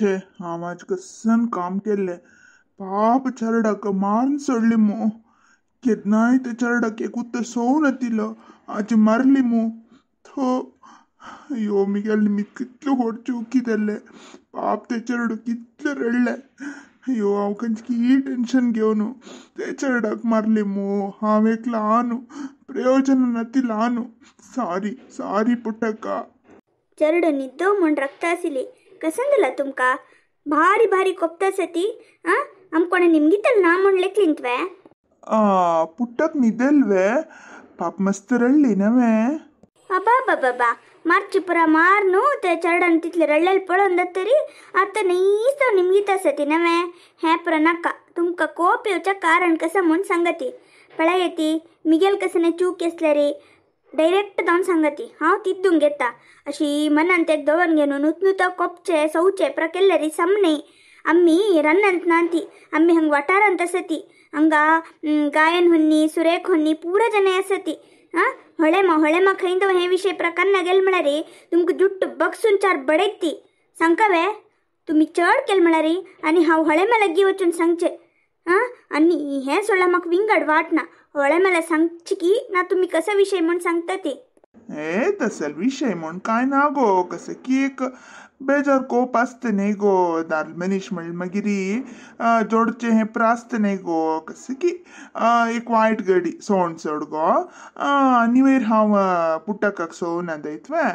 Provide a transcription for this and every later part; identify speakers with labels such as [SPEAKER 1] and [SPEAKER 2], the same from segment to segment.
[SPEAKER 1] छे हांव आज कसन काम केल्लें पाप चेरडाक मारून सोडली मू केन्नाय ते चेरडाक एक उतर सोव नातिलो आज मारली मू थो यो मिगेल निमित्त कितलो व्हड चुकी जाल्लें पाप ते चेरडू कितले रडले यो हांव खंयची टेंशन घेवन ते चेरडाक मारली मू हांव एक ल्हान प्रयोजन नाती ल्हान सारी सारी पुटका
[SPEAKER 2] चेरडू निद्दो म्हूण रक्त आशिल्ली कसंदला तुमका भारी भारी कोप्ता सती आ आमकोणे निमगितल ना म्हूण लेखलिंतवे
[SPEAKER 1] पुट्टक निदेल्वे पाप मस्त रडली नवे
[SPEAKER 2] अबा मार्ची पुरा मारनु ते चेरडान तितले रडलेले पळोवन जातरी आतां नैस निमगीत आसती नवे हें पुरा नाका तुमकां कोप येवच्या कारण कसं म्हूण सांगती पळय मिगेल कसं चूक आसल्यारी डायरेक्ट जावन सांगती हांव तिद्दूंक घेता अशी मनान तेक दवर घेवन नुत कोपचे सौचे पुरा केल्ल्यारी सामने आम्मी रन्नंत नांती आम्मी हंग वाठारांत आसती हंगा गायन होन्नी सुरेख होन्नी पुरा जन आसती हां ಹೊಳೆಮ ಹೊಳೆಮ खैंदव हे विषय प्रकार गेल म्हळ्यारी तुमकां जुट्ट बक्सून चार बडयत सांगकावे तुमी चड केल म्हळ्यारी आनी हांव होळेमा लागीं वचून सांगचें हां आनी हें सोडल्यार म्हाका विंगड वाट ना होळेमाला सांगची की ना तुमी कसो विशय म्हूण सांगता ती
[SPEAKER 1] ए तसल विशय म्हूण काय ना गो कसं की एक बेजार कोप आसता न्ही गो दाल मनीस म्हणल्यार मागीर जोडचें हें प्रास्त न्ही गो कसं की एक वायट गडी सोण चड गो आनी वयर हांव पुट्टकाक सोवना दयतवे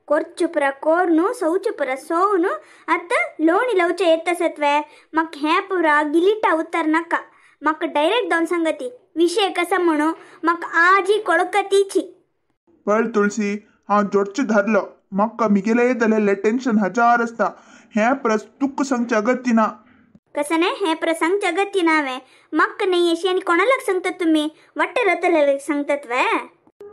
[SPEAKER 2] कोरचु पुरा कोर्नु सौचु पुरा सोवनु आतां लोणी लवचें येत आसतवे म्हाका हें पुरा गिलिटा उतर नाका म्हाका डायरेक्ट जावन सांगती विशय कसा म्हणू म्हाका आजी कोळकतीची
[SPEAKER 1] पळ तुळसी हांव जोडचें धरलो म्हाका मिगेले जालेलें टेंशन हजार आसता हें प्रस तुका सांगचें अगत्य ना
[SPEAKER 2] कसं नाही हें प्रस सांगचें अगत्य ना हांवें म्हाका न्ही अशी आनी कोणालाक सांगतात तुमी वाटेर वतले सांगतात वे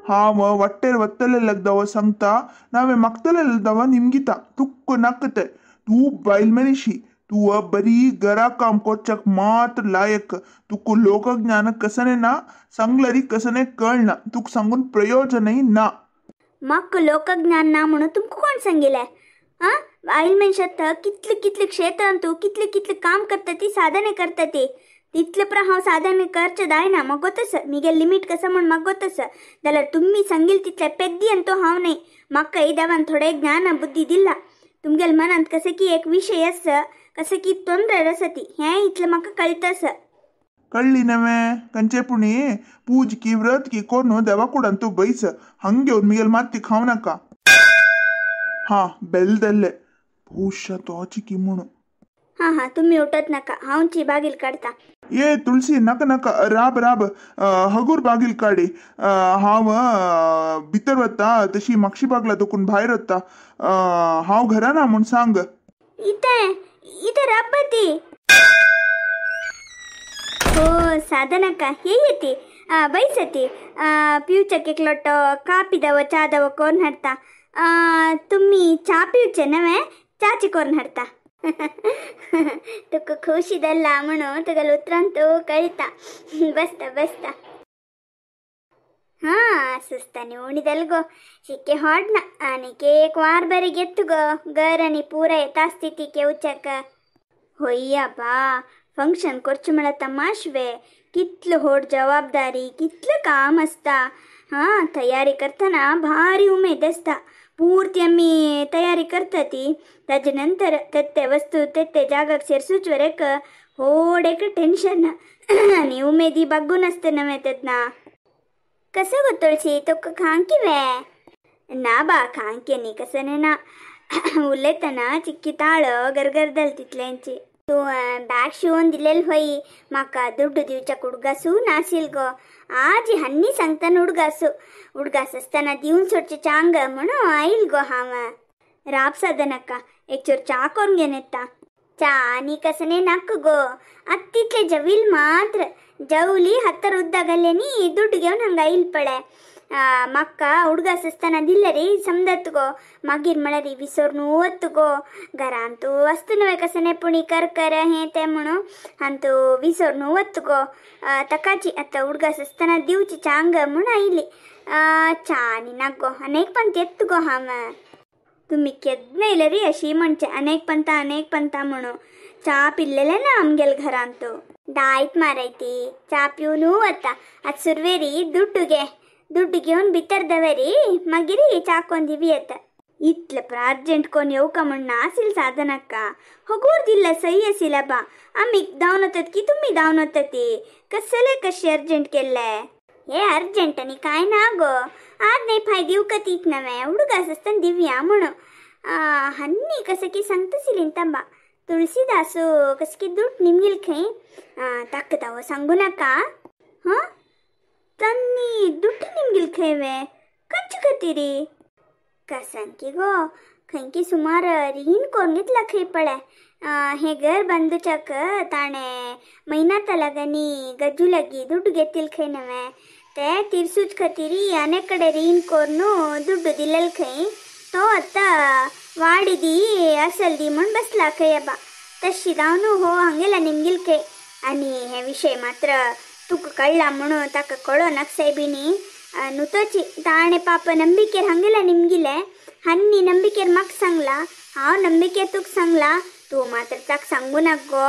[SPEAKER 1] हांव वाटेर वतले दवा सांगता नावें मागतले दवा निमगिता तुका नाका तें तूं बायल मनीशी तूं बरी घरा काम करच्याक मात्र लायक तुका लोकज्ञान कसने ना सांगल्यारी कसने कळना तुका सांगून प्रयोजनय ना
[SPEAKER 2] म्हाका लोकज्ञान ना म्हणून तुमकां कोण सांगिलें आं बायल मनशात कितले कितले क्षेत्रांत तूं कितले कितले काम करता ती साधने करता ती तितले पुरा हांव साधने करचें जायना म्हाका गोत आसा मिगेल लिमीट कसं म्हूण म्हाका गोत आसा जाल्यार तुमी सांगील तितले पेद्दी आनी तो हांव न्ही म्हाका देवान थोडें ज्ञान बुद्धी दिला तुमगेल मनांत कसं की एक विशय आसा कसं की तोंदर आसा ती हें इतलें म्हाका कळटा आसा
[SPEAKER 1] कळ्ळी नवे कंचे पुणी पूज की व्रत की कोण देवा कुडान तूं बैस हंग घेवन मिगेल मात्ती खावं नाका हा बेल देल्ले भोवशा तोची की म्हणून
[SPEAKER 2] हां हां तुमी उठत नाका हांवची बागील काडता
[SPEAKER 1] ए तुळसी नाका नाका राब राब हगूर बागील काडी हांव भितर वता तशी मागशी बागला दुखून भायर वता हांव घरा ना म्हूण सांग
[SPEAKER 2] इतें इतें राब्बती हो साधनका हे येते बैसती पिवच्याक एक लोटो कापी दव चा दव कोरून हाडता तुमी चा पिवचे नवे चाची कोरून हाडता तुका खोशी जाल्ला म्हणून तुगेल्या उतरान तो कळटा बसता बसता हां सुस्तानी उणी जाल गो शिके होडना आनी एक वार बरी घेत गो घर आनी पुरा येता स्थिती घेवच्याक होय बा फंक्शन करचें म्हळ्यार तमाशवे कितलो व्हड जबाबदारी कितलें काम आसता हां तयारी करतना भारी उमेद आसता पूर्ती आमी तयारी करता ती ताजे नंतर ते वस्तू ते जागाक शेरसूच वरेक व्हड एक टेंशन आनी उमेदी बागून आसता नवें तेन्ना कसं गो तुळशी तुका खांकी वे ना बा खांकी न्ही कसं ना उलयतना चिक्की ताळ गरगर जाल तितल्यांची तूं बॅग शिवून दिलेल होई म्हाका दुड्डू दिवच्याक उडगासू नासील गो आजी हन्नी सांगताना उडगासू उडगास आसतना दिवन सोडचे चांग म्हणून आयल गो हांव राब साधनका एक चोर चा करून घेवन येता चा आनी कसने नाक गो आत तितले जवील मात्र जवली हत्तर उद्द घाल्यांनी दुड्डू घेवन हांगा आयल पळय म्हाका उडगास आसतना दिल्ले समजत गो मागीर म्हळ्यार विसरून वत गो घरांत तूं आसता न्हय कसं न्ही पुणी कर कर हें तें म्हणून आनी तूं विसरून वत गो ताकाची आतां उडगास आसतना दिवची चांग म्हूण आयली चा आनी ना गो आनी एक पण येत गो हांव. तुमी केन्ना येयलेरी अशी म्हणचे अनेक पंता अनेक पंता म्हणून च्या पिल्लेले ना आमगेल घरांत. दायत मारायती च्या पिवन वता. आत सुरवेरी दुड्डू घे, दुड्डू घेवन भितर दवरी, मागीर च्या कोन दिवी येता. इतले अर्जंट कोण येवका म्हण नासील साधनक्का, होगूर दिಲ್ಲ सही असिला बा. आमी धांवन वतात की तुमी धांवन वतात, कसले कशे अर्जंट केल्ले? हे अर्जंट आनी काय ना गो, आज नाही फाय दिवका तीत नवे हुಡುಗ आसतना दिव्या म्हणून. हन्नी कसं की सांगतसिलीन तांबा तुळसीदासू कसं की दुड्ड निमगिल खंय ताकताव सांगू नाका. हां तन्नी दुड्ड निमगिल खंय वे कंच खातीरी कसंकी गो खंयकी सुमार रीण कोरून घेतला खंय पळय. हे घर बांदूच्याक ताणें म्हयन्या लागनी गज्जू लागी दुड्ड घेतील खंय नवे, ते तिरसूच खातीर अनेक कडेन रीण करून दुड्ड दिलेल खंय. तो आतां वाडी दी असल दी म्हूण बसला खंय आबा. तशी जावन हो हांगेला निमगिल खंय. आनी हे विशय मात्र तुका कळ्ळा म्हणून ताका कळो नाक सायबिणी नुतोची ताणें पाप ನಂಬಿಕೆर हांगेला निमगिले. हन्नी ನಂಬಿಕೆर म्हाका सांगला, हांव ನಂಬಿಕೆ तुका सांगला, तूं मात्र ताका सांगू नाक गो.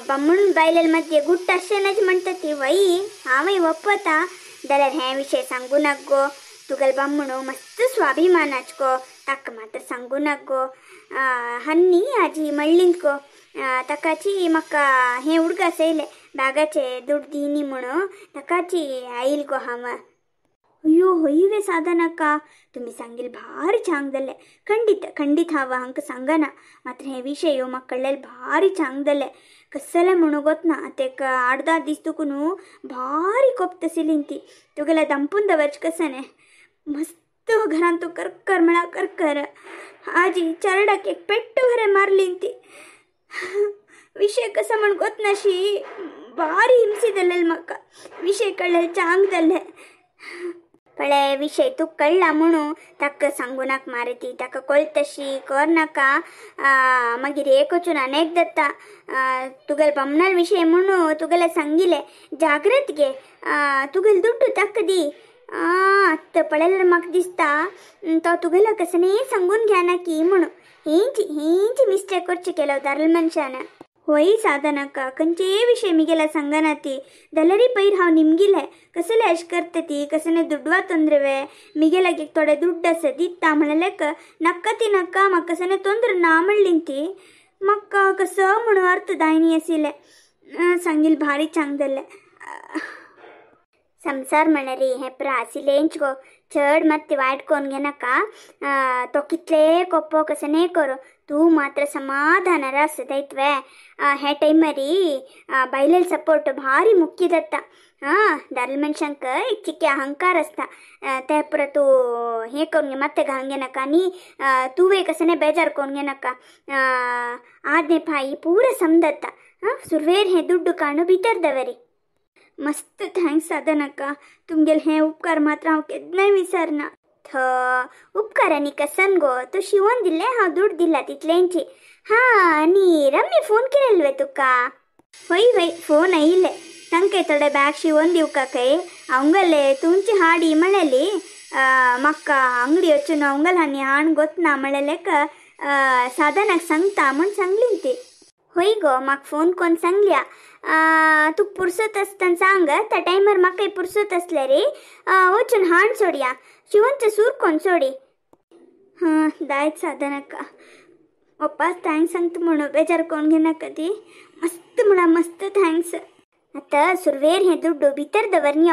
[SPEAKER 2] बामण बायलेल मध्य गुट्ट अशें म्हणटा ती वय हांवय वपता जाल्यार हे विशय सांगू नाक गो. तुगेल बामणू मस्त स्वाभिमानाच गो, ताका मात्र सांगू नाक गो. हन्नी आजी म्हणलींत गो ताकाची म्हाका हें उडगास येयलें बागाचे दुड्ड दिनी म्हणून ताकाची आयल गो हांव. अय्यो हय वे साधनक्का, तुमी सांगील भारी चांग जालें. खंडीत खंडीत हांव हांकां सांगना, मात्र हे विशय म्हाका कळ्ळेल भारी चांग जालें. कसलें म्हणूं गोतना तेका 8-10 दीस तुका न्हू भारी कोपतसिलीन ती. तुगेल्या दंपून दवरचें कसं मस्त घरांत तूं करकर म्हळ्यार करकर. आजी चरडाक एक पेट्ट भरें मारली ती. विशय कसो म्हण गोतनाशी भारी हिमसी जालेल म्हाका. विशय कळ्ळेल चांग जालें. पळय विशय तुका कळ्ळा म्हणून ताका सांगू नाका मारती, ताका कळतशी कर नाका. मागीर एक वचून अनेक जाता. तुगेले बामणाल विशय म्हणून तुगेले सांगिले जाग्रत घे, तुगेले दुड्डू ताका दी. आत्तां पळयल्यार म्हाका दिसता तो तुगेलो कसलेंय सांगून घेना की म्हणून. हेंची हेंची मिस्टेक करची केलो दारल मनशान. होय साधनक्का, खंयचेय विशय मिगेला सांगना ती जाल्यारय पयर हांव निमगिलें कसले अशें करता ती, कसले दुडवा तोंद्रवे मिगे लागीं थोडे दुड्ड आसा दिता म्हणलेक नाका ती नाका म्हाका कसलें तोंद्र ना म्हणली ती. म्हाका कसो म्हणून अर्थ दायनी आशिल्लें. सांगील भारी चांग जालें. संसार म्हणल्यार हें प्रासिलेंच गो, चड मात वायट कोन्न घेनाका. तो कितले कोप्पो कसं करूं, तूं मात्र समाधानार आसतायतवे. हे टायमारी बायलेल सपोर्ट भारी मुख्य जाता. हां दादले मनशांक एक चिके अहंकार आसता, ते पुरो तूं हें करून घे मात्तें घालून घेनाका आनी तुवें कसं बेजार करून घेनाका. आदने पाई पूरा समजता. हां सुरवेर हें दुड्डू काडून भितर दवरी. मस्त thanks साधनक्का, तुमगेले हे उपकार मात्र हांव केन्नाय विसरना. थ उपकार आनी कसन गो, तूं शिंवोन दिल्लें हांव दुड्ड दिला तितलेंची. हां आनी रम्य फोन केलेलो वे तुका? हय वय फोन आयिल्ले, तांकां थोडे बॅग शिंवोन दिवका खंय. अवंगले तुमची हाडी म्हणलेली म्हाका अंगडी वचून अवंगल हांणी हाण गोतना म्हणलेलेक साधनाक सांगता म्हूण सांगली ती. हय गो म्हाका फोन कोन्न सांगल्या. तुका पुरसत आसतना सांग, त्या टायमार म्हाकाय पुरसत आसले रे वचून हाण सोडया, शिवनचें सूर कोन्न सोडी. हां दायत साधनक्का, पप्पा thanks सांगता म्हणून बेजार कोण घेनाका ती. मस्त म्हणा मस्त thanks. आतां सुरवेर हें दुड्डू भितर दवर न्ही.